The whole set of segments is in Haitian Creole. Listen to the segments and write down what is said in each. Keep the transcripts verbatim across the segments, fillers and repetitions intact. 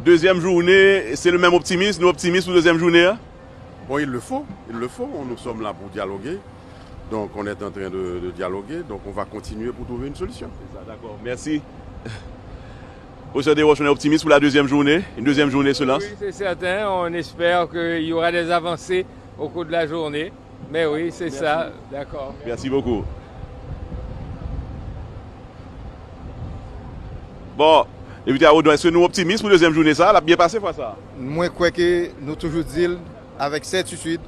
Deuxième journée, c'est le même optimisme, nou optimis pou dezyèm jounen an? Bon, il le faut, il le faut. Nous sommes là pour dialoguer. Donc, on est en train de, de dialoguer. Donc, on va continuer pour trouver une solution. Dakò, mèsi. Pwofesè Desroches, on est optimiste pour la deuxième journée, une deuxième journée se lance. Oui, c'est certain. On espère qu'il y aura des avancées au cours de la journée. Mais oui, c'est ça. D'accord. Merci beaucoup. Bon, Depite Arodon, èske nou optimis pou dezyèm jounen sa a? L ap byen pase fwa sa a? Mwen kwè ke nou toujou di l avèk sètitid,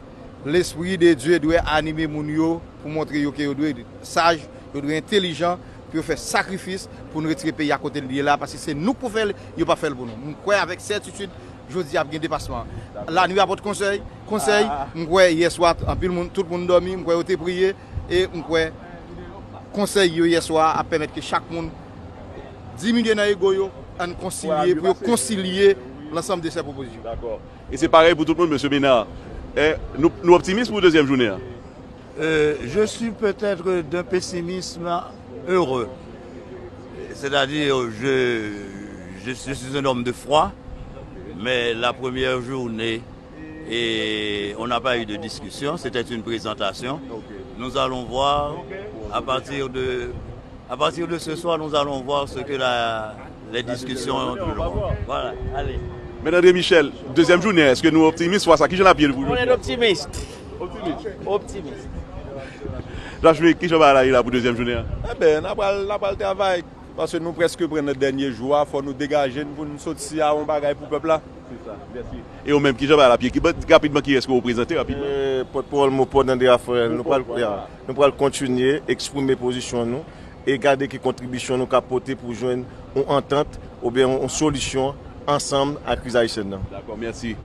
Lespri de Dye dwe anime moun yo pou montre yo ke yo dwe saj, yo dwe entelijan, pou yo fè sakrifis pou nou retire peyi a kote l ye la, paske se nou k pou fè l, yo p ap fè l pou nou. M kwè avèk sètitid, jodi a ap gen depasman. Lanwi apòt konsèy, konsèy, m kwè yèswa anpil moun, tout moun dòmi, m kwè yo te priye, e m kwè konsèy yo yèswa ap pèmèt ke chak moun diminye nan ego yo, ann konsilye, pou yo konsilye lansanm de sè pwopozisyon. Dakò. E se parèy pou tout moun, mesye Benard. Eh, nou, nou optimis pou dezyèm jounen an? Euh, je suis peut-être d'un pessimisme heureux. C'est-à-dire, je, je, je suis un homme de foi, mais la première journée, et on n'a pas eu de discussion, c'était une présentation. Nous allons voir à partir de, à partir de ce soir, nous allons voir ce que la, les discussions ont donné. Voilà, allez. Mèt André Michel, dezyèm jounen, èske nou optimis fwa sa? Kijan l ap ye pou On est jodi? Optimiste. Optimis. Optimiste. Jachmi, kijan bagay la ye la pou dezyèm jounen an? Eben, n a pral, n a pral travay. Paske nou prèske pran nan dènye jou a, fò nou degaje n pou n sot si a yon bagay pou pèp la. E ou menm, kijan bagay la ap ye? Ki, rapidman, kiyès ke w prezante rapidman? Pòtpawòl MOPOD André Raphaël, nou pral, ya, nou pral kontinye eksprime pozisyon nou e gade ki kontribisyon nou ka pote pou jwenn yon antant oubyen yon solisyon ansanm ak kriz ayisyèn nan. Dakò, mèsi.